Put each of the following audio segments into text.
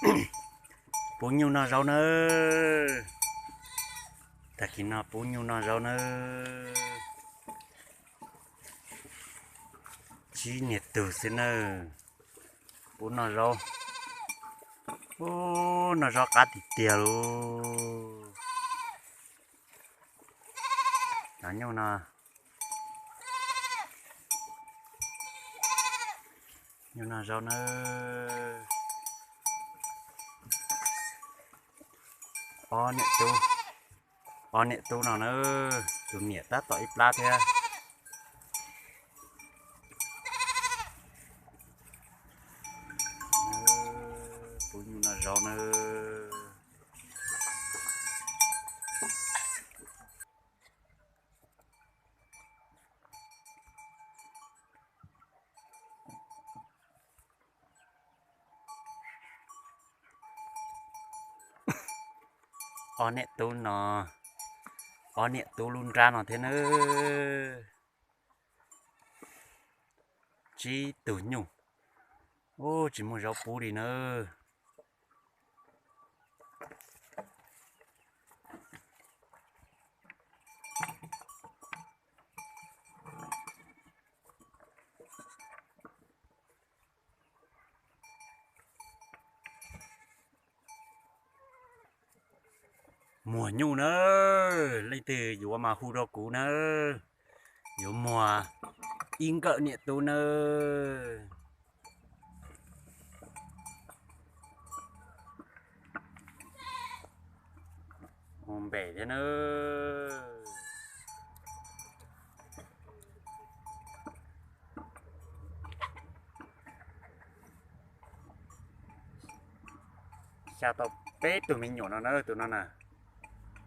Pub nyuj noj zaub nawb. Tag kis no pub nyuj noj zaub nawb. Tsib niag tug xwb nawb. Pub noj zaub. Ub, noj zaub qab tiag tiag lauj. Cov nyuj no, nyuj noj zaub nawb. Ob niam tub, ob niam tub no na, tus niam tab tom ib plab thiab. Pub nyuj noj zaub nawb. Ob niam tub no, ob niam tub lub nrab no thiab nawb. Tsib tug nyuj. Ub, tsis muaj zaub pub li nawb. Muag nyuj nawb, leej twg yuav mas hu rau kuv nawb. Yuav muag ib nkawm niam tub nawb. Mus npem thiab nawb. Xya tau peb tug me nyuam no na, tus no na.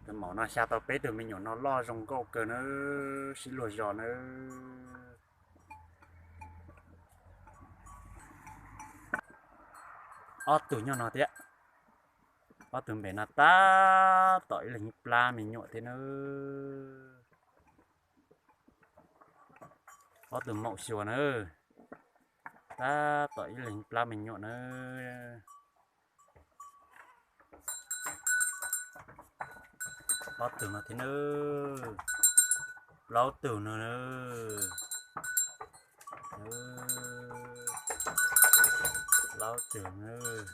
Tus maum no xya tau peb tug me nyuam no, loj zoo nkauj kawg nawb, sib luag zos nawb. Ob tug nyob no thiab. Ob tug npem no tab tom ib leeg ib plab me nyuam thiab nawb. Ob tug maum xyuas nawb, tab tom ib leeg ib plab me nyuam nawb. Ob tug no thiab nawb. Plaub tug no nawb. Plaub tug nawb.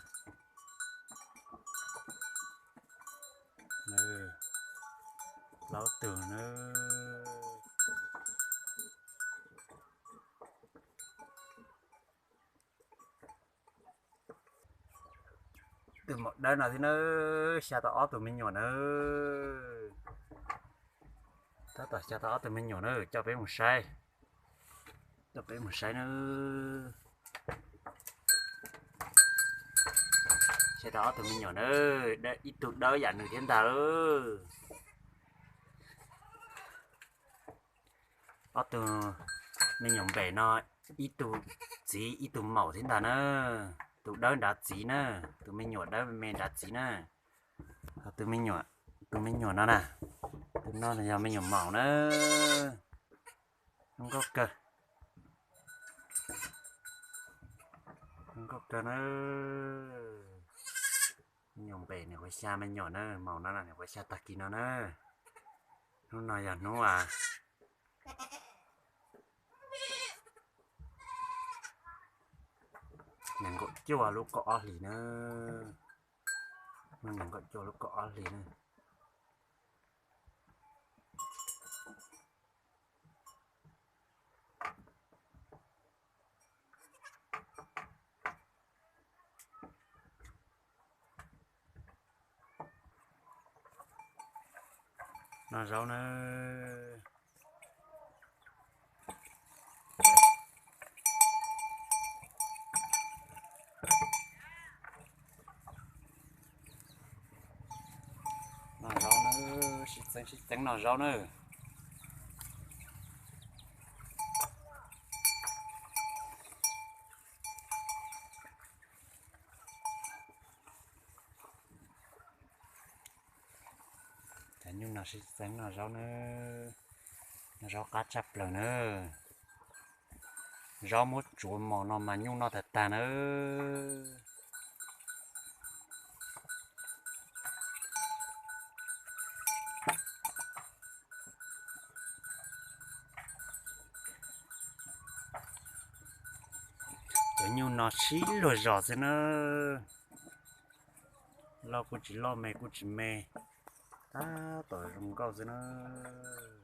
Plaub tug nawb. Tus maum dawb no thiab nawb, xya tau ob tug me nyuam nawb. Tab tom xya tau ob tug me nyuam nawb, coj peb mus saib. Coj peb mus saib nawb. Xya tau ob tug me nyuam nawb, ib tug dawb yam nws thiab ntag. Ob tug me nyuam npem no, ib tug txiv ib tug maum thiab ntag na. Tus dawb nrad txiv na, tus me nyuam dawb me nrad txiv na. Tus me nyuam, tus me nyuam no na, tus no yog me nyuam maum na. Zoo nkauj kawg, zoo nkauj kawg na. Me nyuam npem nws yuav xya me nyuam na, maum no nws yuav xya tag kis no na. Hnub no yog hnub a, nees nkaum cuaj lub kaum ob hlis na. Hnub nees nkaum cuaj lub kaum ob hlis na. Noj zaub nawb. Noj zaub nawb, sib txeeb sib txeeb noj zaub nawb. Cov nyuj no sib txeeb noj zaub nawb. Noj zaub qab tshaj plaws nawb. Zaub muab tsuav mos no mas nyuj noj tag tag nawb. Ib luag zos xwb nawb. Loj kuj tsis loj, me kuj tsis me, tab tom zoo nkauj xwb nawb.